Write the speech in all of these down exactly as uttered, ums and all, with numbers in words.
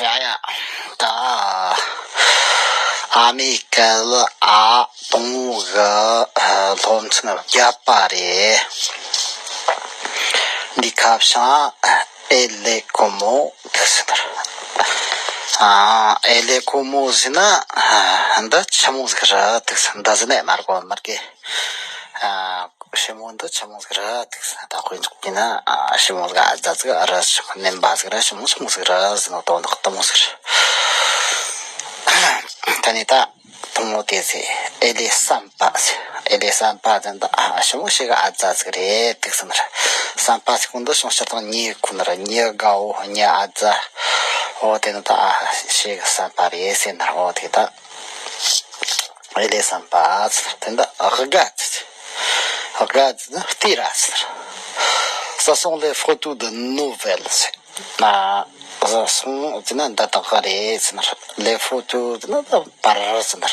ཡ་ཡ། ད་ཨ་མའི་སྐད་ཨ་དང་པོ་གི་སློབ་ཚན་བརྒྱད་པ་རེད། འདི་ཁ་བྱང་ཨེ་ལེ་ཀོ་མོ་ཐུག་སེ་དར། ཨེ་ལེ་ཀོ་མོ་ཟེར་ན་འདི་ཆི་མོ་ཟིག་རེད་ཐུག་སེ་འདི་ཟེར་ནས་མར་གོ་མར་གི། ཞི་མོ་འདི་ཆི་མོ་ཟིག་རེད་ཐུག་སེ་ད་དཔེ་འཇོག་གི་ན། ཞི་མོ་ཟིག་ཨ་ཛ་ཟིག་རེད། ཞི་མོ་ནེམ་པ་ཟིག་རེད། ཞི་མོ་ཆི་མོ་ཟིག་རེད་ཟེར་ནོ་དོན་དག་དེ་མོ་ཟིག་རེད། ད་ནི་ད་དང་པོ་དེ་ཟེར། ཨེ་ལེ་བསམ་པ་ཟེར། ཨེ་ལེ་བསམ་པ་ཟེར་ད་ཨ་ཞི་མོ་ཞིག་ཨ་ཛ་ཟིག་རེད་ཐུག་སེ་ན་རེད། བསམ་པ་ཟེར་གོ་འདི་ཞིང་ཤར་དང་ཉེ་གོ་ན་རེད། ཉེ་དགའ་བོ་ཉེ་ཨ་ཛ། འོ་དེ་ནི་ད་ཨ་ཞིག་བསམ་པ་རེད་ཟེར་ན་རེད། འོ་དེ་ད། ཨེ་ལེ་བསམ་པ་ཟེར་དེ་འདི་དགའ་ཚེ། དགའ་ཚེ་ནི་ལྟོས་ར་ཟེར། Ce sont les photos de Noël ཟེར། ན་ce sont ཟེར་ན་འདི་དག་རེད་ཟེར། les photos ཟེར་ན་ད་པར་ཟེར།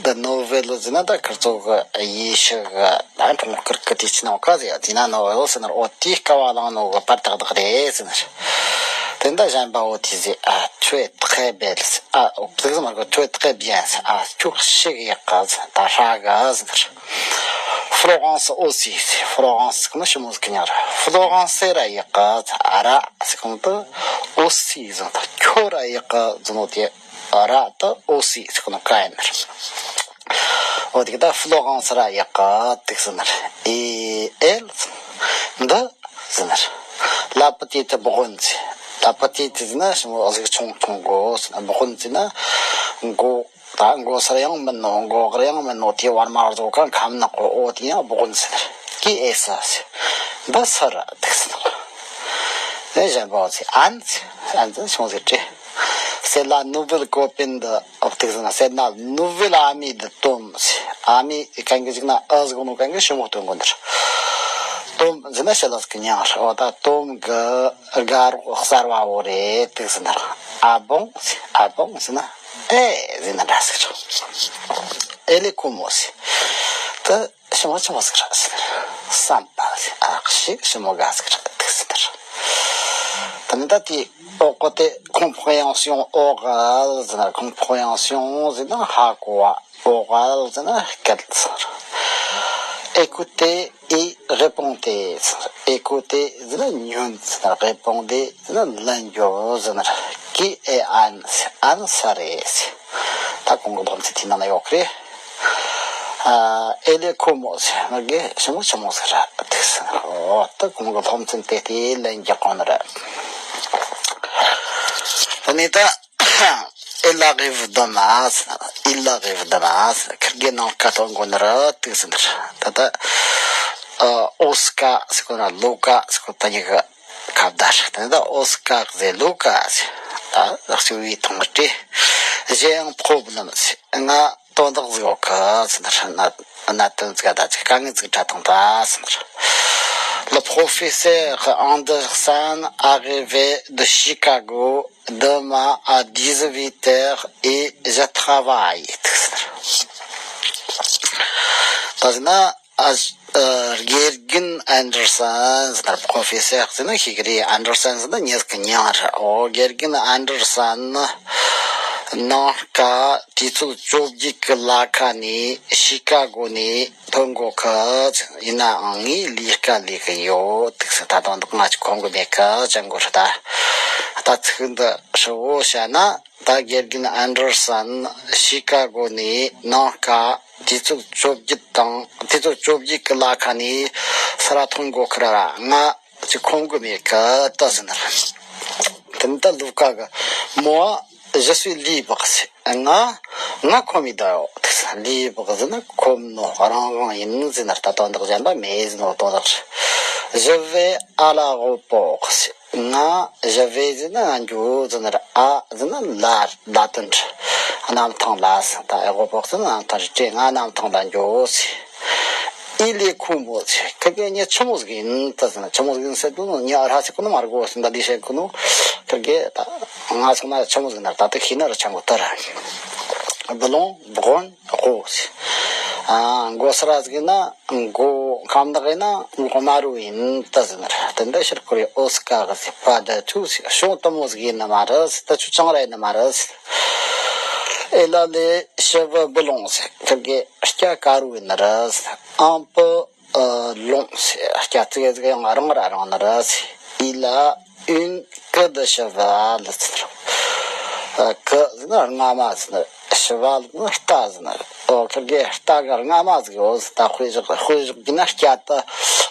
de Noël ཟེར་ན་ད་ཁིར་ཚོ་གི་ཡེ་ཤུ་གི་ད་འཁྲུངས་སྐར་གི་དུས་ཆེན་ནང་ག་ཟེར་ཡ་དེ་ན་Noël ཟེར་ན། འོ་དེའི་སྐལ་བ་བླངས་ནོ་གི་པར་དག་དག་རེད་ཟེར། དེ་འདི་གཞན་པ་འོ་དེ་ཟེར། ཨ་tu es très belle ཟེར། ཨ་འོ་དེ་ཟེར་མར་གོ tu es très bien ཟེར། ཨ་ཁྱོད་ཞིག་ཡག་ག་ཟེར། ད་ཧྲ་ག་ཟེར། Florence aussi ཟེར། Florence ཟེར་གོ་ནི་ཞི་མོ་ཟིག་གི་མྱིང་རེད། Florence ར་ཡག་ག་ཟེར། ཨ་ར་ཟེར་གོ་ནི་ད་aussi ཟེར། ད་ཁྱོད་ར་ཡག་ག་ཟེར་ནོ་དེ་ཨ་ར་ད་aussi ཟེར་གོ་ནི་ག་ཡིན་ནི་རེད། འོ་དེ་གི་ད་Florence ར་ཡག་ག་ཐུག་སེ་ན་རེད། Et elle འདི་ཟེར་ན་རེད། La petite brune ཟེར། La petite ཟེར་ན་ཞི་མོ་གཟུགས་ཆུང་ཆུང་གོ་ཟེར་ན། brune ཟེར་ན་མགོ། ད་མགོ་སེར་ཡང་མིན་ནོ། མགོ་དཀར་ཡང་མིན་ནོ། དེ་བར་མ་བཟོ་གང་ཁམ་ནག་གོ། འོ་དེ་ཡང་brune ཟེར་ན་རེད། Qui est-ce ཟེར། འདི་སུ་རེད་ཐུག་སེ་ན་རེད། ཨེ་གཞན་པ་འོ་ཟེར། Anne ཟེར། Anne ཟེར་ཞི་མོ་ཟིག་བྲིས། C'est la nouvelle copine de འོ་ཐུག་སེ་ན། C'est la nouvelle amie de Tom ཟེར། ཨ་མའི་གན་གི་ཅིག་ན་ཨ་ཟེར་གོ་ནོ་གན་གི་ཞི་མོ་སྟོན་གོ་ནི་རེད། Tom ཟེར་ན་ཞི་ལ་ཟིག་གི་མྱིང་རེད། འོ་ད་Tom གི་དགའ་རོགས་གསར་བ་བོ་རེད་ཐུག་སེ་ན་རེད། Ah bon ཟེར། Ah bon ཟེར་ན་ཨེ་ཟེར་ན་འདྲ་ཟིག་རེད། Elle est comment ཟེར། ད་ཞི་མོ་ཆི་མོ་ཟིག་རེད་ཟེར། བསམ་པ་ཟེར། ཨ་ཞིག་ཞི་མོ་དགའ་ཟིག་རེད་ཐུག་སེ་ན་རེད། ད་ནི་ད་དེ་འོ་གོ་དེ་compréhension orale ཟེར་ན། compréhension ཟེར་ན་ཧ་གོ་བ། orale ཟེར་ན་སྐད་ཟེར། Écoutez et répondez ཟེར། Écoutez ཟེར་ན་ཉོན་ཟེར། répondez ཟེར་ན་ལན་རྒྱོབ་ཟེར་ན། Qui est Anne ཟེར། Anne སུ་རེད་ཟེར། ད་གོང་གི་སློབ་ཚན་དེའི་ནང་ན་ཡོད་གི་རེད། ཨ་Elle est comment ཟེར་ན་གི་ཞི་མོ་ཆི་མོ་ཟིག་རེད་ཐུག་སེ་ན། འོ་ད་གོང་གི་སློབ་ཚན་དེ་དེའི་ལན་རྒྱག་གོ་ནི་རེད། ད་ནི་ད། Il arrive demain ཟེར། Il arrive demain ཟེར། ཁིར་གེ་ནངས་ཀ་ཐོན་གོ་ནི་རེད་ཐུག་སེ་ན་རེད། ད་ད་ཨ་Oscar ཟེར་གོ་ན་Luca ཟེར་གོ། ད་གཉིས་ཀ་ཁ་བརྡ་རེད། ད་ནི་ད་Oscar ཟེར། Luca ཟེར། ད་ལག་ཅིག་བའི་ཐོང་མི་སྟེ། J'ai un problème ཟེར། ང་དོན་དག་ཟིག་ཡོད་གི་ཟེར་ན་རེད། གནད་དོན་ཟིག་ད་ཅིག་དཀའ་ངལ་ཟིག་འཕྲད་བཏང་ད་ཟེར་ན་རེད། Le professeur Anderson arrive de Chicago demain à dix-huit heures et je travaille ཐུག་སེ་ན་རེད། ད་ཟེར་ན། ཨ་ཨ་དགེ་རྒན་ཨན་ཌར་སན་ཟེར་ན། professeur ཟེར་ན་ཤེས་གི་རེད། ཨན་ཌར་སན་ཟེར་ན་མྱི་ཟིག་གི་མྱིང་རེད། འོ་དགེ་རྒན་ཨན་ཌར་སན་ནི་ནངས་ཀ་དུས་ཚོད་བཅོ་བརྒྱད་གི་ལ་ཁ་ནས་ཤི་ཀ་གོ་ནས་ཐོན་གོ་གི། ཡིན་ནའང་ངས་ལས་ཀ་ལས་གི་ཡོད་ཐུག་སེ། ད་དོན་དག་ང་ཅིག་གོ་གི་མེད་གི། ཅང་གོ་ཧྲི་ད། ད་ཚིག་འདི་ཧྲིལ་བོ་བཤད་ན། ད་དགེ་རྒན་ཨན་ཌར་སན་ཤི་ཀ་གོ་ནས་ནངས་ཀ་དུས་ཚོད་བཅོ་བརྒྱད་དང་དུས་ཚོད་བཅོ་བརྒྱད་གི་ལ་ཁ་ནས་སུ་ར་ཐོན་གོ་གི་ར། ང་ཅིག་ཁོམ་གི་མེད་གི་ད་ཟེར་ན་རེད། དེ་ནས་ད་ལུ་ཀ་གི་moi je suis libre ཟེར། ང་ང་ཁོམ་མེད་ད་ཡོད་ཟེར། libre ཟེར་ན་ཁོམ་ནོ་རང་དབང་ཡིན་ཟེར་ན་རེད། ད་དོན་དག་གཞན་པ་མེད་ཟེར་ནོ་དོན་དག་རེད། Je vais à l'aéroport ཟེར། ང་je vais ཟེར་ན་ང་འགྱོ་ཟེར་ན་རེད། à ཟེར་ན་ལ་ལ་དོན་རེད། གནམ་ཐང་ལ་ཟེར། ད་aéroport ཟེར་ན་གནམ་ཐང་རེད་དྲ། ང་གནམ་ཐང་ལ་འགྱོ་ཟེར། Il est comment ཟེར། ཁིར་གེ་མྱི་ཆི་མོ་ཟིག་ཡིན་ད་ཟེར་ན། ཆི་མོ་ཟིག་ཡིན་ཟེར་དུས་ནོ་མྱི་ཨ་ར་ཟེར་གོ་ནོ་མར་གོ་ཟེར། ད་འདི་བཤད་གོ་ནོ་ཁིར་གེ་ད་ང་སོང་ན་ཆི་མོ་ཟིག་ན་རེད། ད་དེ་ཤེས་ན་ར་ཆང་གོ་ད་ར། Blond, brune, rose ཟེར། ཨ། མགོ་སེར་ཟིག་ཡིན་ན། མགོ་ཁམ་ནག་ཡིན་ན། མགོ་དམར་རོ་ཡིན་ད་ཟེར་ནི་རེད། དེ་འདྲ་ཕྱིར་ཁོ་རེ་ཨོ་སི་ཀ་གི་ཟེར་བ་ད་ཆུ་ཟིག་ཤོང་དུ་མོ་ཟིག་ཡིན་ནི་མ་རེད། ད་ཆུ་ཆང་ར་ཡིན་ནི་མ་རེད། ཨེ་ལ་ལེ་ཞི་བུ་བུ་ལོང་ཟེར་ཁིར་གེ་སྐྱ་དཀར་རོ་ཡིན་ནི་རེད། ཨང་པོ་ཨ་ལོང་ཟེར་སྐྱ་ཙིག་ཟིག་ཡང་རང་ར་རང་ནི་རེད། ཨི་ལ་ཨུན་ཀི་དི་ཞི་བ་ལི་ཟེར། ཨ། ཀི་ཟེར་ན་རྔ་མ་ཟེར་ན། ཞི་བ་ལི་ཟེར་ན་རྟ་ཟེར་ན། ཨོ། ཁིར་གེ་རྟ་གི་རྔ་མ་ཟིག་ཡོད་ཟེར། ད་དཔེ་བཞག་དཔེ་བཞག་གི་ན་སྐྱ་ད་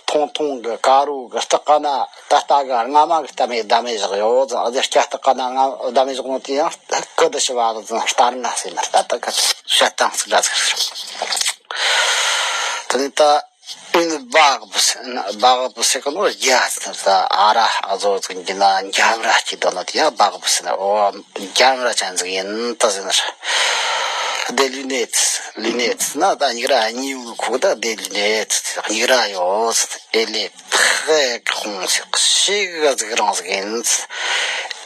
ཐུང་ཐུང་གི་དཀར་རོ་གི་རྟགས་ཀ་ན་ད་རྟ་གི་རྔ་མ་གི་རྟ་མེ་ད་མེ་བཞག་ཡོད་ཟེར། ཨ། དེ་སྐྱ་རྟགས་ཀ་ན་རྔ་ད་མེ་བཞག་ནོ་དེ་ཡང་ཀི་དི་ཞི་བ་ལི་ཟེར་ན་རྟ་རྔ་ཟེར་ན། ད་ད་ག་བཤད་སྟངས་ཟིག་ལ་ཟིག་རེད། དེ་ནས་ད། ཨུན་སྦག་བུ་ཟེར་ན། སྦག་བུ་ཟེར་གི་ནོ་རྒྱ་ཟེར་ན། ད་ཨ་ར་ཨ་ཟོ་ཟིག་གི་ན་འཇམ་ར་སྐྱེས་དོ་ནོ་དེ་ཡང་སྦག་བུ་ཟེར་ན། ཨོ། འཇམ་ར་ཅན་ཟིག་ཡིན་ད་ཟེར་ན། དེ་ལུ་ནེ་ཏི། ལུ་ནེ་ཏི་ཟེར་ན་ད་སྙིགས་ར་གཉིས་ཡོད་ནོ་ཁོ་ད་དེ་ལུ་ནེ་ཏི་ཟེར། སྙིགས་ར་ཡོད་ཟེར། ཨེ་ལེ་ཕེ་ཁོང་ཟེར། ཤེ་ག་ཟིག་རང་ཟིག་ཡིན་ཟེར།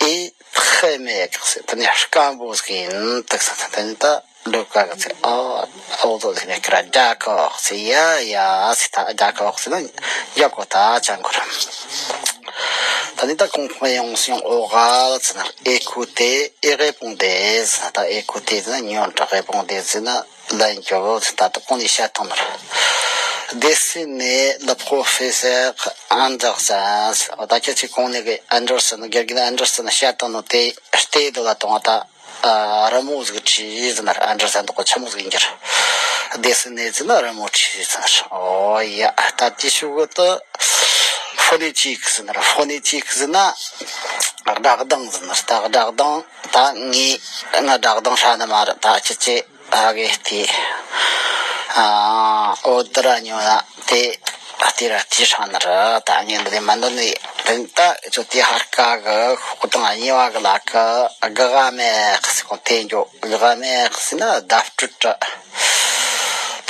ཨེ་ཕེ་མེ་ག་ཟེར། དེ་ནས་སྐམ་པོ་ཟིག་ཡིན་ད་ཟེར། དེ་ནས་ད། འགྲོ་ཀ་གི་ཚེ། ཨ། ཨོ་ཙོ་ཟེར་ནས་ཀི་ར་རྒྱ་ཀོག་ཟེར། ཡ་ཡ་ཟེར། ད་རྒྱ་ཀོག་ཟེར་ན་རྒྱ་ཀོག་ད་ཅང་གོ་ར། ད་ནི་ད་གོང་འཕེལ་ཡོང་སོང་། ཨོ་ག་ཟེར་ན་ཨེ་ཁུ་ཏེ་ཨེ་རེ་པོང་ཏེ་ཟེར། ད་ཨེ་ཁུ་ཏེ་ཟེར་ན་ཉོན་དྲག་རེ་པོང་ཏེ་ཟེར་ན་ལན་རྒྱོབ་ཟེར། ད་ད་གོང་ནས་བཤད་བཏང་ནོ་ར། Dessiner le professeur Andersen། ད་ཁྱེད་ཚོས་གོང་ནས་གི་ཨན་ཌར་སན། དགེ་རྒན་ཨན་ཌར་སན་བཤད་བཏང་ནོ་དེ་ལྟོས་དེ་ལ་བཏང་བ་ད། ཨ། རི་མོ་ཟིག་བྲིས་ཟེར་ན། ཨན་ཌར་སན་དག་གི་ཆི་མོ་ཟིག་ཡིན་གྱི་རེད། Dessiner ཟེར་ན་རི་མོ་བྲིས་ཟེར་ན། ཨོ་ཡ། ད་དེ་ཤུ་གི་ད་ཕོ་ནེ་ཏིག་ཟེར་ན། ཕོ་ནེ་ཏིག་ཟེར་ན་སྒྲ་གདངས་ཟེར་ན། ད་སྒྲ་གདངས། ད་ངས་ང་སྒྲ་གདངས་ཧྲ་ནི་མ་རེད། ད་ཁྱེད་ཚོས་ཨ་གེ་དེ། ཨ། ཨོ་དི་ར་ཉོ་ན་དེ། ཨ། དེ་ར་དེ་ཧྲ་ནི་རེད། ད་ངས་འདི་ལས་མ་འདི་ནས་དེ་ད་ཚོ་དེ་ཧར་ཀ་གི་ཤོག་དང་གཉིས་པ་གི་ལ་ཀ་གི་ག་མེ་ཟེར་གོ་དེ་འགྱོ། གི་ག་མེ་ཟེར་ན་བརྡ་སྤྲོད་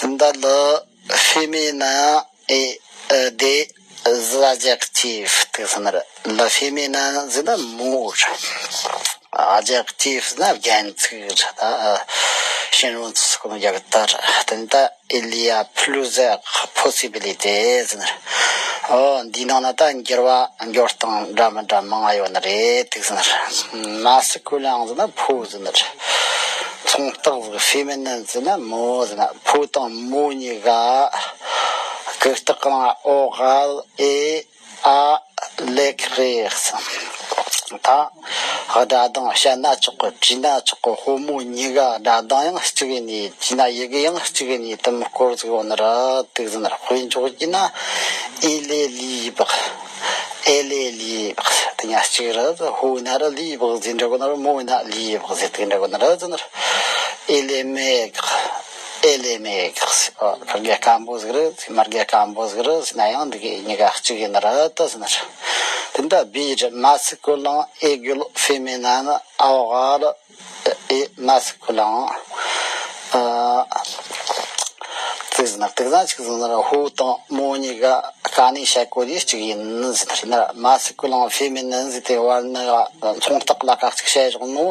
ར། དེ་འདི་ལ་ཕེ་མེ་ན་ཨེ་ཨ་དེ་ཟ་ཇེག་ཏིབ་དེ་ཟེར་ན་ར། ལ་ཕེ་མེ་ན་ཟེར་ན་མོ་ར། ཨ་ཇེག་ཏིབ་ཟེར་ན་རྒྱན་ཚིག་ར། ད་ཨ་ཤིན་རུང་ཚིག་གོ་ནོ་རྒྱ་གི་ད་ར། དེ་ནི་ད། Il y a plusieurs possibilités ཟེར་ན། ཨོ། འདིའི་ནང་ན་ད་འགྱུར་བ་འགྱུར་སྟངས་འདྲ་མི་འདྲ་མང་ང་ཡོད་ནི་རེད་དེ་ཟེར་ན། Masculin ཟེར་ན་ཕོ་ཟེར་ན་རེད། མཚུངས་རྟགས་ཟིག་Féminin ཟེར་ན་མོ་ཟེར་ན། ཕོ་དང་མོ་གཉིས་ཀ་གི་རྟགས་ཀྱི་ནང་ཨོ་ག་ལ་ཨེ་ཨ་ལེགས་རེད་ཟེར། ད་སྒྲ་གདངས་བཤད་ན་ཆོག་གི། བྲིས་ན་ཆོག་གི། ཕོ་མོ་གཉིས་ཀ་སྒྲ་གདངས་ཡང་གཅིག་ཡིན་ནི། བྲིས་ན་ཡི་གེ་ཡང་གཅིག་ཡིན་ནི། དེ་མོ་སྐོར་ཟིག་ཡོད་ནི་ར་དེ་ཟེར་ན། དཔེ་འཇོག་རྒྱུ་ན། Il est libre, elle est libre དེ་གཉིས་གཅིག་རེད། ཕོ་ཡིན་ན་ར་libre ཟེར་འདྲ་གོ་ནི་ར། མོ་ཡིན་ན་libre ཟེར་དེ་འདྲ་གོ་ནི་ར་ཟེར་ན། Il est maigre, elle est maigre ཟེར། ཨ། ཕ་གི་སྐམ་པོ་ཟིག་རེད། མ་གི་སྐམ་པོ་ཟིག་རེད་ཟེར་ན་ཡང་འདི་གི་གཉིས་ཀ་གཅིག་ཡིན་ནི་ར་ད་ཟེར་ན། དེ་འདྲ་བྱས་ར། Masculin égale féminin ཨོ་ག་ལ་ཨེ་masculin ཨ། དེ་ཟེར་ན་དེ་ཟེར་ན་ཆི་ཟེར་ན་ར། ཕོ་དང་མོ་གཉིས་ཀ་ག་ནས་བཤད་གོ་ནི་གཅིག་ཡིན་ཟེར་ན། Masculin féminin ཟེར་དེ་བར་ན་མཚུངས་རྟགས་ལ་ཁ་གཅིག་བཤད་བཞག་ནོ་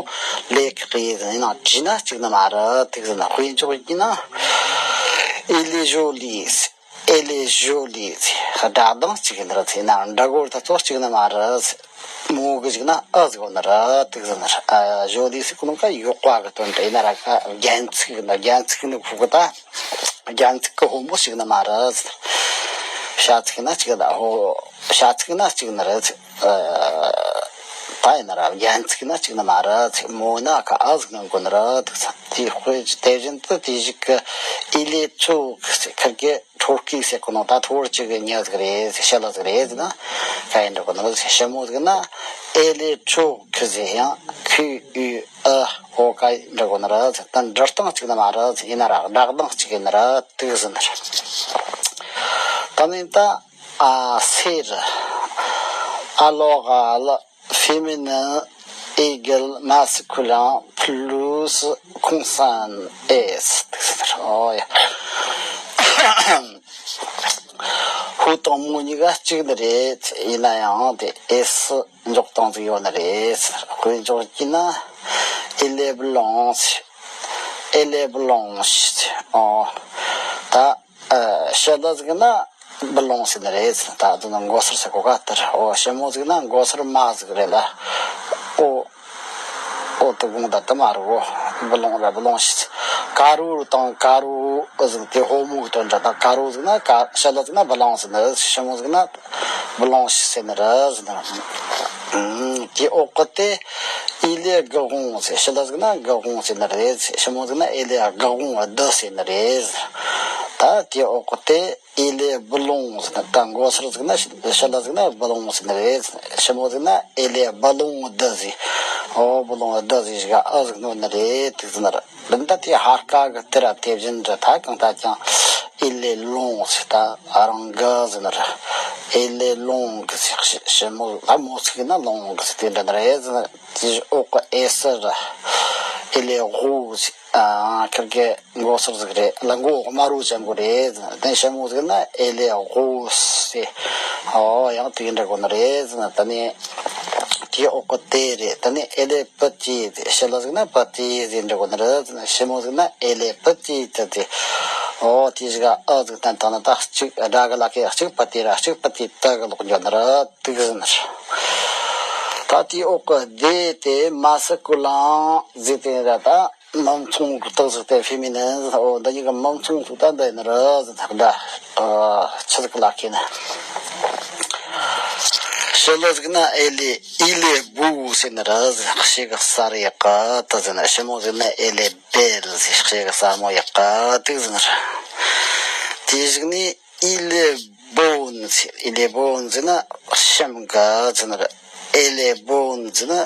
ལེགས་ཀྱི་ཟེར་ན། ཡིན་ནའང་བྲིས་ན་གཅིག་ནི་མ་རེད་དེ་ཟེར་ན། དཔེ་འཇོག་རྒྱུ་ན། Il est joli, elle est jolie ཟེར། སྒྲ་གདངས་གཅིག་ཡིན་ནི་རེད་ཟེར་ན། སྒྲ་གོ་ད་ཚོ་གཅིག་ནི་མ་རེད། མོ་གི་གཅིག་ན་ཨ་ཟེར་གོ་ནི་རེད་དེ་ཟེར་ན། ཨ། joli ཟེར་གོ་ནོ་ཀ་ཡག་པ་གི་དོན་དེ་ཡིན་ན་ར། ཀ་རྒྱན་ཚིག་ཡིན་ན། རྒྱན་ཚིག་ནི་ཕོ་གི་ད། རྒྱན་ཚིག་གི་ཕོ་མོ་གཅིག་ནི་མ་རེད། བྱ་ཚིག་ན་གཅིག་ད། ཧོ། བྱ་ཚིག་ན་གཅིག་ནི་རེད། ཨ། ད་ཡིན་ན་ར་རྒྱན་ཚིག་ན་གཅིག་ནི་མ་རེད། མོ་ན་ཀ་ཨ་ཟེར་གོ་ནི་རེད། དེ་དཔེ་དེ་བཞིན་དུ་དེ་བཞིན་གི་il est turc ཟེར་ཁིར་གི་ཐོར་ཀི་ཟེར་གོ་ནོ་ད་ཐོར་གཅིག་གི་མྱི་ཟིག་རེད་ཟེར། ཤི་ལ་ཟིག་རེད་ཟེར་ན། ཀ་ཡིན་འདྲ་གོ་ནི་རེད་ཟེར། ཞི་མོ་ཟིག་ན་elle est turque ཟེར། ཡང་ཁུ་ཨུ་ཨ་ཧོ་ཀ་ཡིན་འདྲ་གོ་ནི་རེད་ཟེར། ད་འབྲི་སྟངས་གཅིག་ནི་མ་རེད་ཟེར། ཡིན་ན་ར་སྒྲ་གདངས་གཅིག་ཡིན་ནི་རེད་དེ་ཟེར་ནི་རེད། ད་ནི་ད་ཨ་སེར་ཨ་ལོ་ག་ལ། Féminin égale masculin plus consonne S ཨོ་ཡ། ཕོ་དང་མོ་གཉིས་ཀ་གཅིག་ནི་རེད། ཡིན་ན་ཡང་དེ་S འཇོག་སྟངས་ཟིག་ཡོད་ནི་རེད། དཔེ་འཇོག་རྒྱུ་ན། Elle est blanche, elle est blanche ཨོ། ད་ཨ་ཞི་ལུ་ཟིག་ན་སྦུ་ལོང་ཟེར་ནི་རེད། ད་དེ་ན་མགོ་སེར་ཟེར་གོ་ག་ལྟར། འོ་ཞི་མོ་ཟིག་ན་མགོ་སེར་མ་ཟིག་རེད་ལ། འོ་འོ་དེ་དགོངས་དག་དེ་མ་རེད། འོ་སྦུ་ལོང་ར་སྦུ་ལོང་ཞེས། དཀར་པོ་དང་དཀར་པོ་ཟིག་དེ་ཕོ་མོའི་དོན་འདྲ། ད་དཀར་པོ་ཟིག་ན་དཀར། ཞི་ལུ་ཟིག་ན་སྦུ་ལོང་ཟེར་ནི། ཞི་མོ་ཟིག་ན་སྦུ་ལོང་ཞེས་ཟེར་ནི་རེད་ཟེར་ནི། ཨུམ། དེའི་འོག་གི་དེ་ཨེ་ལེ་སྒུ་དབང་ཟེར། ཞི་ལུ་ཟིག་ན་སྒུ་དབང་ཟེར་ནི་རེད། ཞི་མོ་ཟིག་ན་ཨེ་ལེ་སྒུ་དབང་བདུད་ཟེར་ནི་རེད། ད་དེའི་འོག་གི་དེ་ཨེ་ལེ་སྦུ་ལོང་ཟེར་ནི། ད་མགོ་སེར་ཟིག་ན་ཞི་ཞི་ལུ་ཟིག་ན་སྦུ་ལོང་ཟེར་ནི་རེད། ཞི་མོ་ཟིག་ན་ཨེ་ལེ་སྦུ་ལོང་བདུད་ཟེར། འོ་སྦུ་ལོང་བདུད་ཟེར་ཞིག་ཨ་ཟིག་ནོ་ནི་རེད། དེ་ཟེར་ནི་རེད། འདི་འདྲ་དེ་ཧར་ཀ་གི་དེ་ར་དེ་བཞིན་རེད། ད་གང་ལྟར་ཀྱང་ཨེ་ལེ་ལོང་ཟེར། ད་ཨ་རང་གི་ཟེར་ནི་རེད། ཨེ་ལེ་ལོང་གི་ཟེར། ཞི་མོ་ལ་མོ་ཚིག་ན་ལོང་གི་ཟེར། དེ་འདྲ་ནི་རེད་ཟེར་ནི་རེད། དེའི་འོག་གི་ཨེ་སི་ར་ཨེ་ལེ་དབུ་ཟེར། ཨ་ཁིར་གི་མགོ་སེར་ཟིག་རེད་ལ། མགོ་དམར་པོ་ཅན་པོ་རེད། དེ་ཞི་མོ་ཟིག་ན་ཨེ་ལེ་དབུ་ཟེར། ཨོ་ཡང་དེ་འདྲ་གོ་ནི་རེད་ཟེར་ན། ད་ནི་དེའི་འོག་གི་དེ་རེད། ད་ནི་ཨེ་ལེ་པི་ཅི་ཟེར། ཞི་ལུ་ཟིག་ན་པི་ཅི་ཟེར་འདྲ་གོ་ནི་རེད་ཟེར་ན། ཞི་མོ་ཟིག་ན་ཨེ་ལེ་པི་ཅི་ཏི་ཟེར། ཨོ་དེ་ཞིག་ཨ་ཟིག་བསྟན་བཏང་ན། ད་གཅིག་སྒྲ་གི་ལ་ཁའི་གཅིག་པི་ཏི་ར་གཅིག་པི་ཏི་ཏི་གི་ལོག་འགྱོ་ནི་རེད། དེ་ཟེར་ནི་རེད། ད་དེའི་འོག་གི་དེ་དེ་མ་སི་ཀུ་ལིན་ཟེར་དེ་ར། ད་མིང་མཚུངས་ཀྱི་རྟགས་ཟིག་སྟེ་ཕེ་མི་ནིན། འོ་འདི་གཉིས་ཀྱི་མིང་མཚུངས་ཟིག་ད་འདི་ནི་རེད་ཟེར། ད་ཆི་ཟིག་ལ་ཁེ་ན། ཞི་ལུ་ཟིག་ན་ཨེ་ལེ་ཨེ་ལེ་བུ་ཟེར་ནི་རེད་ཟེར། ཞེ་གི་ས་རེ་ཀ་ད་ཟེར་ན། ཞི་མོ་ཟིག་ན་ཨེ་ལེ་བེལ་ཟེར། ཞེ་གི་ས་མོ་ཡ་ཀ་དེ་ཟེར་ནི་རེད། དེ་ཟིག་ནི་ཨེ་ལེ་བོན་ཟེར། ཨེ་ལེ་བོན་ཟེར་ན་ཤམ་ག་ཟེར་ནི་རེད། ཨེ་ལེ་བོན་ཟེར་ན་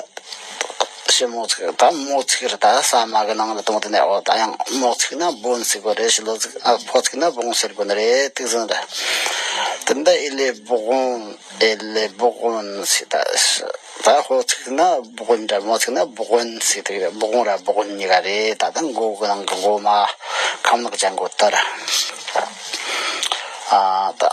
ཞི་མོ་ཚིག་ད་མོ་ཚིག་རེད། ད་ས་མ་གི་ནང་ལ་གཏོང་དེ་ནས། འོ་ད་ཡང་མོ་ཚིག་ན་བོན་ཟེར་གོ་རེད། ཞི་ལུ་ཚིག་ཨ་ཕོ་ཚིག་ན་བོང་ཟེར་གོ་ནི་རེད། དེ་ཟེར་ནི་རེད། དེ་འདྲ་ཨེ་ལེ་བོན། ཨེ་ལེ་བོན་ཟེར། ད་ད་ཕོ་ཚིག་ན་བོན་འདྲ། མོ་ཚིག་ན་བོན་ཟེར། དེ་རེད། བོན་ར་བོན་གཉིས་ཀ་རེད། ད་ད་མགོ་གི་ནང་གི་མགོ་མ་ཁམ་ནག་ཅན་གོ་ད་ར། ཨ་ད།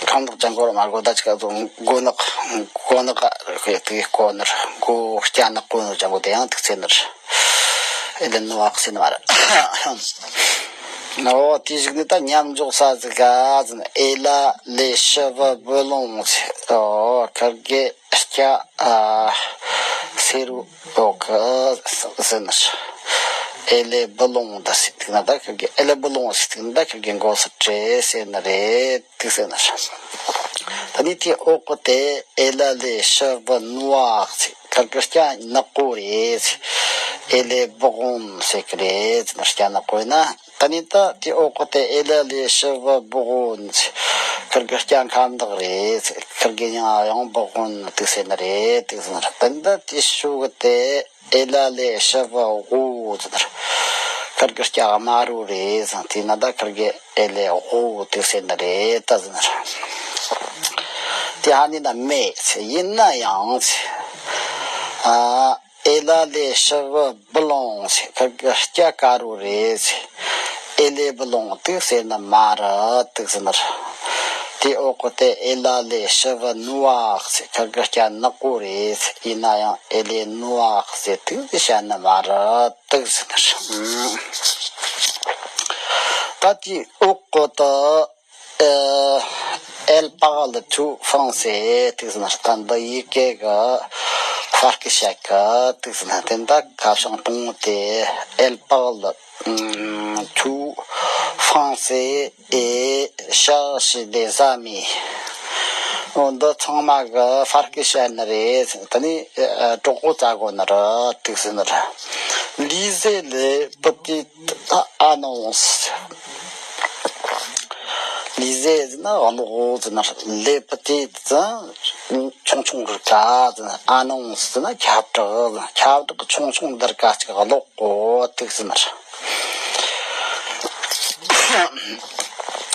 ཁམ་ནག་ཅན་གོ་ར་མ་གོ་ད་ཅི་ག་ཚོ་མགོ་ནག་མགོ་ནག་རེད། དེ་གོ་ནི་རེད། མགོ་སྐྱ་ནག་པོ་ནི་ཅན་གོ་དེ་ཡང་དེ་ཚེ་ནི་རེད། ཨེ་ལེ་ནུ་བག་ཟེར་ནི་མ་རེད། ཨོ་དེ་ཞིག་ནི་ད་མཉམ་འཇོག་ས་ཟིག་ག་ཟེར་ན། ཨེ་ལ་ལེ་ཤི་བ་བུ་ལོང་ཟེར། ཨོ་ཁར་གེ་སྐྱ་ཨ་སེ་རུ་ཨོ་ཁ་ཟེར་ནི་རེད། ཨེ་ལེ་བུ་ལོང་ད་ཟེར་དུས་ན། ད་ཁར་གེ་ཨེ་ལེ་བུ་ལོང་ཟེར་དུས་ན། ད་ཁར་གེ་མགོ་སེར་བྲེ་ཟེར་ནི་རེད། དེ་ཟེར་ནི་རེད། ད་ནི་དེའི་འོག་གི་དེ་ཨེ་ལ་ལེ་ཤི་བ་ནུ་བག་ཟེར། ཁར་གི་སྐྱ་ནག་པོ་རེད་ཟེར། ཨེ་ལེ་བོན་ཟེར་གི་རེད་ཟེར་ནི། སྐྱ་ནག་པོ་ཡིན་ན། ད་ནི་ད་དེའི་འོག་གི་དེ་ཨེ་ལ་ལེ་ཤི་བ་བོན་ཟེར། ཁར་གི་སྐྱ་ཁམ་དག་རེད་ཟེར། ཁར་གི་ཡང་ཡང་བོན་དེ་ཟེར་ནི་རེད། དེ་ཟེར་ནི་རེད། ད་ནི་ད་དེའི་ཤུ་གི་དེ། ཨེ་ལ་ལེ་ཤི་བ་དབུ་ཟེར་ནི་རེད། ཁར་གི་སྐྱ་དམར་རོ་རེད་ཟེར། དེ་ན་ད་ཁར་གི་ཨེ་ལེ་དབུ་དེ་ཟེར་ནི་རེད། ད་ཟེར་ནི་རེད། དེ་ཧ་ནི་ན་མེད་ཟེར། ཡིན་ན་ཡང་ཟེར། ཨ་ཨེ་ལ་ལེ་ཤི་བ་བུ་ལོང་ཟེར། ཁར་གི་སྐྱ་དཀར་རོ་རེད་ཟེར། ཨེ་ལེ་བུ་ལོང་དེ་ཟེར་ནི་མ་རེད། དེ་ཟེར་ནི་རེད། དེའི་འོག་གི་དེ་ཨེ་ལ་ལེ་ཤི་བ་ནུ་བག་ཟེར། ཁར་གི་སྐྱ་ནག་པོ་རེད་ཟེར། ཡིན་ན་ཡང་ཨེ་ལེ་ནུ་བག་ཟེར་དུས་བཤད་ནི་མ་རེད། དེ་ཟེར་ནི་རེད། ད་དེའི་འོག་གི་དེ་ཨེ་ཨེལ་པག་ལ་ཐུ་ཧྥང་ཟེར་དེ་ཟེར་ནི་རེད། ད་འདི་ཡི་གེ་གི་ཧྥ་སྐད་བཤད་གི་དེ་ཟེར་ནི། དེ་ད་ཁ་བྱང་དང་པོ་དེ་ཨེལ་པག་ལ་ཐུ་ཧྥང་ཟེར། ཨེ་ཤ་ཤི་ལེ་ཟ་མི། འོ་འདི་ཚང་མ་གི་ཧྥ་སྐད་བཤད་ནི་རེད། ད་ནི་ཨ་གྲོགས་པོ་བཙལ་དགོས་ནི་རེད། དེ་ཟེར་ནི་རེད། ལི་ཟེ་ལེ་པི་ཏི་ཨ་ནོང་སི། ལི་ཟེ་ཟེར་ན་གློག་ཟེར་ནི་རེད། ལེ་པི་ཏི་ཟེར་ན་ཆུང་ཆུང་གི་ཀ་ཟེར་ན། ཨ་ནོང་སི་ཟེར་ན་ཁྱབ་བསྒྲགས་ཟེར་ན། ཁྱབ་བསྒྲགས་ཆུང་ཆུང་འདིར་ཀ་གཅིག་གློག་གོ་དེ་ཟེར་ནི་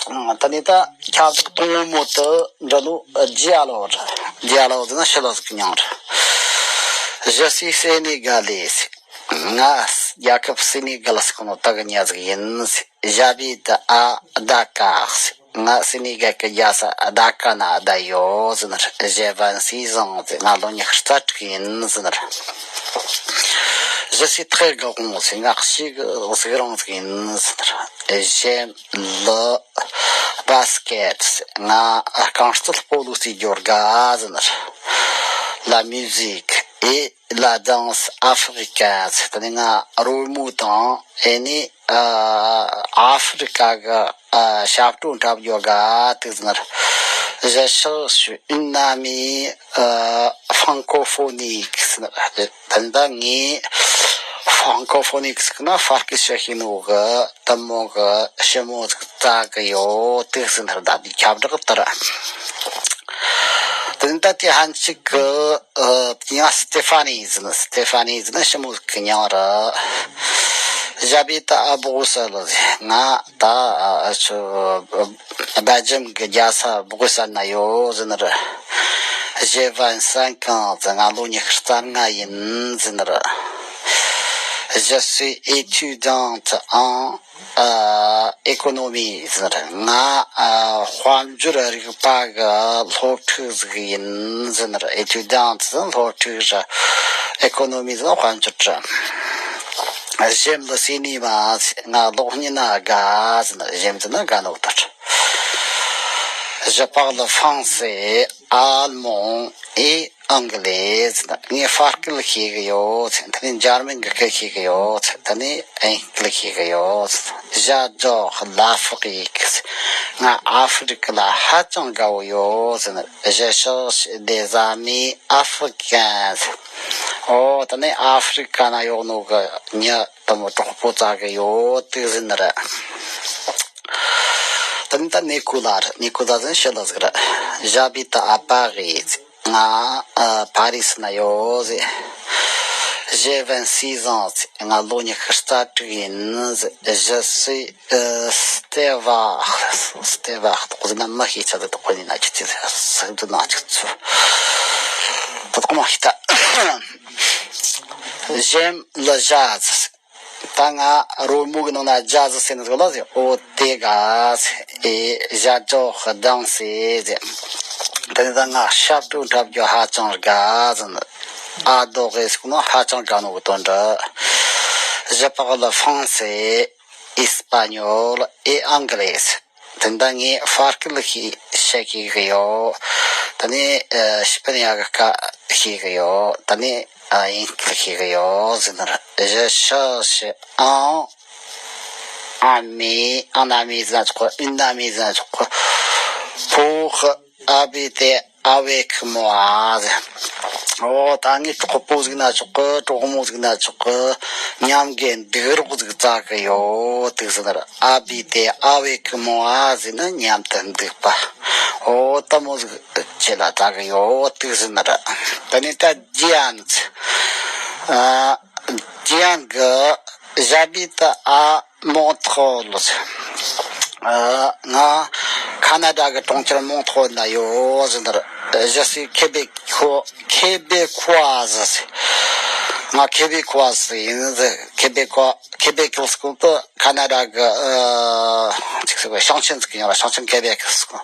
རེད། ད་ནི་ད་ཁྱབ་བསྒྲགས་དང་པོ་དེ་འདྲ་ལོ། ཇི་ཨ་ལོ་རེད། ཇི་ཨ་ལོ་ཟེར་ན་ཞི་ལུ་ཟིག་གི་མྱིང་རེད། Je suis sénégalais། ང་རྒྱལ་ཁབ་སེ་ནེ་གལ་ཟེར་གོ་ནོ་དེ་གི་མྱི་ཟིག་ཡིན། J'habite à Dakar། ང་སེ་ནེ་གལ་གི་རྒྱལ་ས་ཌ་ཀ་ན་བསྡད་ཡོད་ཟེར་ནི་རེད། J'ai vingt-six ans། ང་ལོ་ཉི་ཤུ་རྩ་དྲུག་ཡིན་ཟེར་ནི་རེད། Je suis très grand ཟེར། ང་ཞེ་གི་གཟུགས་རིང་ཟིག་ཡིན་ཟེར། J'aime le basket ཟེར། ང་རྐང་རྩེད་སྤོ་ལོ་རྩེ་རྒྱུར་དགའ་ཟེར། La musique et la danse africaine ཟེར། ད་ནི་ང་རོལ་མོ་དང་ཨེ་ནི་ཨ་ཨ་ཧྥེ་རི་ཀ་གི་ཨ་ཞབས་བྲོ་འཁྲབ་རྒྱུར་དགའ་ཟེར། Je cherche une amie francophonique ཟེར། ད་ལྟ་ངས་francophonique ཟེར་ན་ཧྥ་སྐད་བཤད་ཤེས་ནོ་གི་དེ་མོ་གི་ཞི་མོ་ཟིག་བཙལ་གི་ཡོད་ཟེར། ད་འདི་ཁྱབ་བསྒྲགས་ལྟར། དེ་ནི་ད་དེ་ཧན་ཅིག་གི་ཨ་ཡང་སྟེ་ཧྥ་ནི་ཟེར་ན། སྟེ་ཧྥ་ནི་ཟེར་ན་ཞི་མོ་གི་མྱིང་རེད། J'habite à Bruxelles ཟེར། ང་ད་ཨ་ཆོ་སྦེལ་ཇམ་གི་རྒྱལ་ས་སྦུག་སལ་ན་ཡོད་ཟེར་ནི་རེད། J'ai vingt-cinq ans ཟེར། ང་ལོ་ཉི་ཤུ་རྩ་ལྔ་ཡིན་ཟེར་ནི་རེད། Je suis étudiante en ཨ་économie ཟེར། ང་ཨ་དཔལ་འབྱོར་རིག་པ་གི་སློབ་ཕྲུག་ཟིག་ཡིན་ཟེར། Étudiante ཟེར་སློབ་ཕྲུག་རེད། Économie ཟེར་དཔལ་འབྱོར་རེད། J'aime le cinéma ཟེར། ང་གློག་བརྙན་ན་དགའ་ཟེར། J'aime ཟེར་ན་དགའ་ནོ་དེ་རེད། Je parle français, allemand et anglais ཟེར། ངས་ཧྥ་སྐད་ཤེས་གི་ཡོད་ཟེར། དེ་ནས་འཇར་མན་གི་སྐད་ཤེས་གི་ཡོད་ཟེར། དེ་ནས་ཨིན་སྐད་ཤེས་གི་ཡོད་ཟེར། J'adore l'Afrique ཟེར། ང་ཨ་ཧྥེ་རི་ཀ་ལ་ཧ་ཅང་དགའ་བོ་ཡོད་ཟེར། Je cherche des amis africains ཟེར། ཨོ་དེ་ནས་ཨ་ཧྥེ་རི་ཀ་ན་ཡོད་ནོ་གི་མྱི་དེ་མོ་གྲོགས་པོ་བཙལ་གི་ཡོད་ཟེར་ནི་རེད། དེ་ནས་ད་ནི་ཀོ་ལ་རེད། ནི་ཀོ་ལ་ཟེར་ན་ཞི་ལུ་ཟིག་རེད། J'habite à Paris ཟེར། ང་ཨ་ཕ་རི་སི་ན་ཡོད་ཟེར། J'ai vingt-six ans ཟེར། ང་ལོ་ཉི་ཤུ་རྩ་དྲུག་ཡིན་ཟེར། Je suis ཨ་སྟེ་ཝ། སྟེ་ཝ་དོག་ཟེར་ན་མི་ཤེས་ཆ་ཟེར། དོག་པ་ཡིན་ན་ཁྱི་ཚེ་ཟེར་ཟེར་དུ་ན་ཁྱི་ཚུ་དོག་མ་ཤེས་ད། J'aime le jazz ཟེར། ད་ང་རོལ་མོ་གི་ནང་ན་ཇ་ཟི་ཟེར་ནི་ཟིག་ལ་ཟེར། ཨོ་དེ་དགའ་ཟེར། Et j'adore danser ཟེར། དེ་ནས་ད་ང་ཞབས་བྲོ་འཁྲབ་རྒྱུ་ཧ་ཅང་དགའ་ཟེར་ནི། Adorer ཟེར་ནི་ཧ་ཅང་དགའ་ནོ་གི་དོན་རེད། Je parle français, espagnol et anglais ཟེར། དེ་ནས་ད་ངས་ཧྥ་སྐད་ཤེས་བཤད་ཤེས་གི་ཡོད། ད་ནི་ཨ་སི་པན་ཡ་གི་སྐད་ཤེས་གི་ཡོད། ད་ནི་ཨ་ཨིན་སྐད་ཤེས་གི་ཡོད་ཟེར་ནི་རེད། Je cherche un ami, un ami ཟེར་ན་ཆོག་གི། Une amie ཟེར་ན་ཆོག་གི། Pour habiter avec moi ཟེར། ཨོ་ད་ངའི་གྲོགས་པོ་ཟིག་ན་ཆོག་གི། གྲོགས་མོ་ཟིག་ན་ཆོག་གི། མཉམ་གི་འདུག་རོགས་ཟིག་བཙལ་གི་ཡོད་ཟེར་ནི་རེད། Habiter avec moi ཟེར་ན་མཉམ་དུ་འདུག་པ། ཨོ་དེ་མོ་ཟིག་ཁྱེད་ལ་བཙལ་གི་ཡོད་ཟེར་ནི་རེད། ད་ནི་ད་ཇི་ཡན་ཨ་ཇི་ཡན་གི། J'habite à Montreux ཟེར། ཨ་ང་ཁ་ན་ཌ་གི་གྲོང་ཁྱེར་མོན་ཐོ་ན་ཡོད་ཟེར་ནི་རེད། Je suis québécois, québécoise ཟེར། ང་ཁེ་བེ་ཁོ་ཟིག་ཡིན་ཟེར། ཁེ་བེ་ཁོ། ཁེ་བེ་ཁོ་ཟེར་གོ་ཁ་ན་ཌ་གི་ཨ་ཅིག་ཟེར་བའི་ཞིང་ཆེན་ཟིག་ཡིན་ར། ཞིང་ཆེན་ཁེ་བེ་ཁོ་ཟེར་གོ།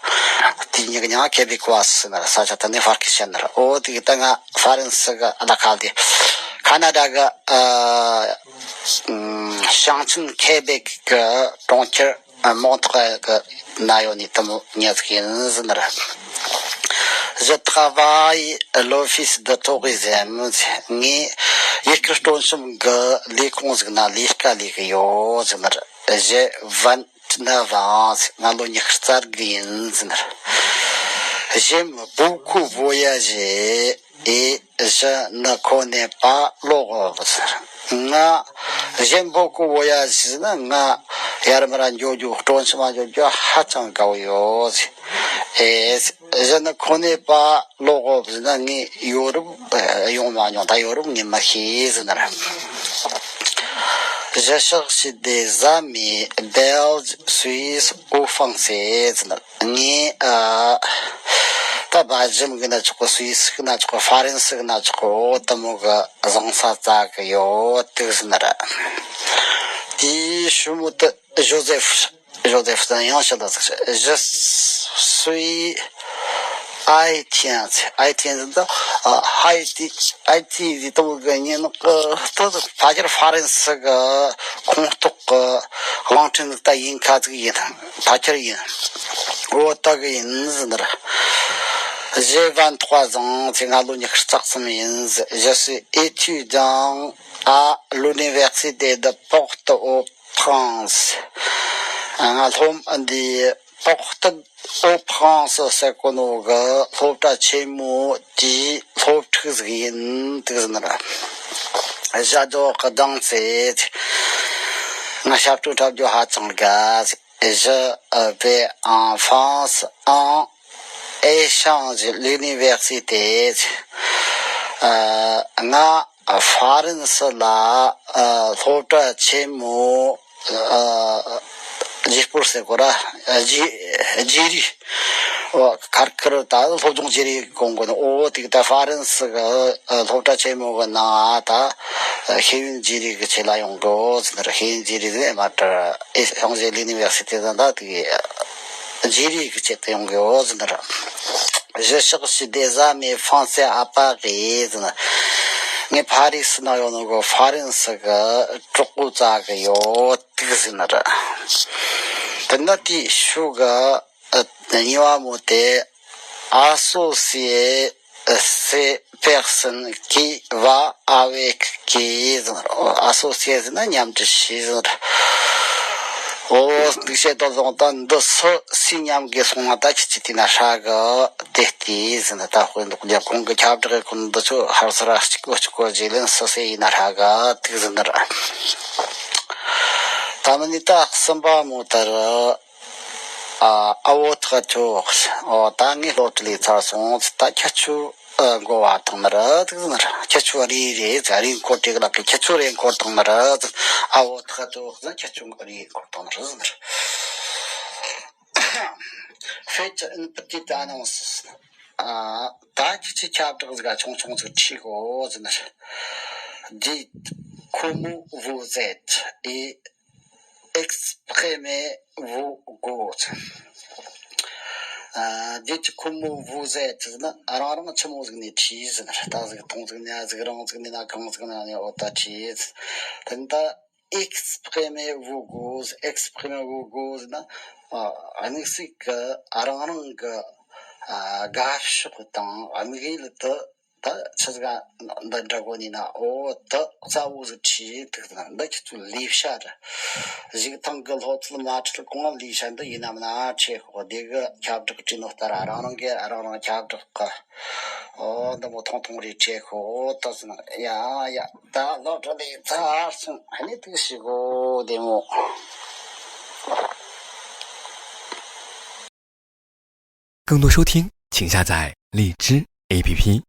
དེ་གཉིས་ཀྱི་མྱིང་ཁེ་བེ་ཁོ་ཟེར་ན་ར། ས་ཆ་དེ་ནས་ཧྥ་སྐད་བཤད་ནི་ར། ཨོ་དེ་གི་ད་ང་ཧྥ་རན་སི་གི་ཨ་ད་ཁ་དེ་ཁ་ན་ཌ་གི་ཨ་ཞིང་ཆེན་ཁེ་བེ་གི་གྲོང་ཁྱེར་མོན་ཐོ་གི་ན་ཡོད་ནི་དེ་མོ་ཉག་ཟིག་ཡིན་ཟེར་ནི་ར། Je travaille à l'office de tourisme ངས་ཡུལ་སྐོར་སྤྲོ་འཆམ་གི་ལས་ཁུངས་ཟིག་ན་ལས་ཀ་ལས་གི་ཡོད་ཟེར་ནི་ར། J'ai vingt-neuf ans ང་ལོ་ཉི་ཤུ་རྩ་དགུ་ཡིན་ཟེར་ནི་ར། J'aime beaucoup voyager et je ne connais pas l'Europe ཟེར། ང་J'aime beaucoup voyager ཟེར་ན་ང་ཡར་མར་འགྲོ་རྒྱུ། སྤྲོ་འཆམ་འགྲོ་རྒྱུ་ཧ་ཅང་དགའ་བོ་ཡོད་ཟེར། Et je ne connais pas l'Europe ཟེར་ན་ངས་ཡོ་རོབ་ཡོང་མ་མྱོང་། ད་ཡོ་རོབ་ངས་མ་ཤེས་ཟེར་ནི་ར། Je cherche des amis belges, suisses ou français ཟེར་ནི་ར། ངས་ཨ་ད་སྦེལ་ཇམ་གི་ན་ཆོག་གི། སུད་སི་གི་ན་ཆོག་གི། ཧྥ་རན་སི་གི་ན་ཆོག་གི། འོ་དེ་མོ་གི་བཟང་ས་བཙལ་གི་ཡོད་ཟེར་ནི་ར། དེའི་ཞི་མོ་དེ་ཇོ་ཟེ་ཧྥ། ཇོ་ཟེ་ཧྥ་ཟེར་ཡང་ཞི་ལུ་ཟེར། Je suis ཨའི་ཐི་ཨན་ཟེར། ཨའི་ཐི་ཨན་ཟེར་ད་ཨ་ཧའི་ཏི་ཨའི་ཏི་ཟེར་དུས་གི་ཉིན་ནག་གི་ཏི་ཕལ་ཆེར་ཧྥ་རན་སི་གི་ཁོངས་གཏོགས་གི་གླིང་ཕྲན་ཟིག་ད་ཡིན་ཁ་ཟིག་ཡིན། ཕལ་ཆེར་ཡིན། འོ་ད་གི་ཡིན་ཟེར་ནི་རེད། Je vingt-trois ans ཟེར། ང་ལོ་ཉི་ཤུ་རྩ་གསུམ་ཡིན་ཟེར། Je suis étudiant à l'université de Port-au-Prince. ང་སློབ་འདི་Port-au-Prince ཟེར་གོ་ནོ་གི་སློབ་གྲྭ་ཆེན་མོ་དེའི་སློབ་ཕྲུག་ཟིག་ཡིན། དེ་ཟེར་ནི་རེད། J'adore danser. ང་ཞབས་བྲོ་འཁྲབ་རྒྱུ་ཧ་ཅང་དགའ། Je vais en France en échange à l'université. ཨ། ང་ཧྥ་རན་སི་ལ་ཨ་སློབ་གྲྭ་ཆེན་མོ། ཨ། རྗེས་སྤོར་ཟེར་གོ་ར། རྗེས་རྗེས་རིས། ཨོ། ཁར་ཁར་ད་སློབ་སྦྱོང་བརྗེ་རེས་གོང་གོ་ནི། ཨོ། དེ་གི་ད་ཧྥ་རན་སི་གི་སློབ་གྲྭ་ཆེན་མོ་གི་ནང་ད་ཤེས་ཡོན་བརྗེ་རེས་གི་ཆེད་ལ་ཡོང་གི་ཡོད་ཟེར་ནི་རེད། ཤེས་ཡོན་བརྗེ་རེས་ཟེར་མ་ད་échange à l'université ཟེར་ད་དེ་གི་བརྗེ་རེས་གི་ཆེད་དུ་ཡོང་གི་ཡོད་ཟེར་ནི་རེད། Je cherche des amis français à Paris ཟེར་ནི། ངས་ཕ་རི་སི་ནང་ཡོད་ནོ་གི་ཧྥ་རན་སི་གི་གྲོགས་པོ་བཙལ་གི་ཡོད་དེ་ཟེར་ནི་རེད། དེ་ན་དེའི་ཤུགས་གི་ཨ། གཉིས་པ་མོ་དེ། Associer ces personnes qui vont avec qui ཟེར། Associer ཟེར་ན་མཉམ་དུ་བྱས་ཟེར། ཨོ། འདུག་བྱེད་དུ་བཟུང་ད་འདི་སུ་སུའི་མཉམ་གི་སོང་ན་ད་ཁྱེད་ཀྱི་དེ་ན་ཧྲ་གི་དེ་ལྟས་ཟེར་ན། ད་དཔེ་འདུག་ལས་ཁོང་གི་ཁྱབ་བསྒྲགས་ཀུན་འདི་ཚོ་ཧར་སར་གཅིག་གོ་གཅིག་གོ་རྗེས་ལན་སུ་སུ་ཡིན་ན་ཧྲ་གི་དེ་ཟེར་ནི་རེད། ད་མི་ནི་ད་གསུམ་པ་མོ་ད་རེད། ཨ། À votre tour. ཨོ། ད་ངས་སློབ་ཁྲིད་ལས་ཚར་སོང་། ད་ཁྱེད་ཆོ་ཨ་འགོ་བ་བཏང་ནི་རེད་ཟེར་ནི་རེད། ཁྱེད་ཆོ་རེ་རེ་ཟེར། རེ་འཁོར་དྲུག་ལག་གི་ཁྱེད་ཆོ་རེ་འཁོར་བཏང་ནི་རེད་ཟེར། À votre tour ཟེར། ཁྱེད་ཆོ་རེ་འཁོར་བཏང་ནི་རེད་ཟེར་ནི་རེད། Faites une petite annonce. ཨ། ད་ཁྱེད་ཆོས་ཁྱབ་བསྒྲགས་ཟིག་ཆུང་ཆུང་ཟིག་ཁྲིད་གོ་ཟེར་ནི་རེད། Dites comment vous êtes et exprimez vos goûts. ཨ། Dites comment vous êtes ཟེར་ན་རང་རང་ཆི་མོ་ཟིག་ནས་ཁྲིད་ཟེར་ནི་རེད། ད་ཟིག་ཐུང་ཟིག་ནས་ཟིག་རིང་ཟིག་ནས་ན་གང་ཟིག་ནས་ཨོ་ད་ཁྲིད། དེ་ནས་ད། Exprimez vos goûts. Exprimez vos goûts ཟེར་ན། ཨ། དམིགས་བསལ་གྱི་རང་རང་གི་ཨ་དགའ་ཕྱོགས་དང་དམིགས་ཡུལ་དེ་ད་ཆི་ཟིག་འདི་འདྲ་གོ་ནི་ན། ཨོ་དེ་གཙོ་བོ་ཟིག་ཁྲིད་དེ་ཟེར་ན། འདི་ཁྱེད་ཚོའི་ལས་བྱ་རེད། གཞུག་ཐེངས་གི་སློབ་ཚན་མ་ཁྲིད་གོང་ལས་བྱ་འདི་ཡིན་ནམ་ན་ཁྲིད་ཤོག་དེ་གི་ཁྱབ་བསྒྲགས་བྲིས་ནོ་ལྟར་རང་རང་གིས་རང་རང་ཁྱབ་བསྒྲགས་གི། ཨོ་འདི་མོ་ཐུང་ཐུང་རེ་ཁྲིད་ཤོག་ད་ཟེར་ན། ཡ་ཡ། ད་སློབ་གྲྭ་ལས་ཚར་སོང་། ཨ་ནི་དུས་ཤིག་གོ་བདེ་མོ། 更多收听，请下载荔枝A P P。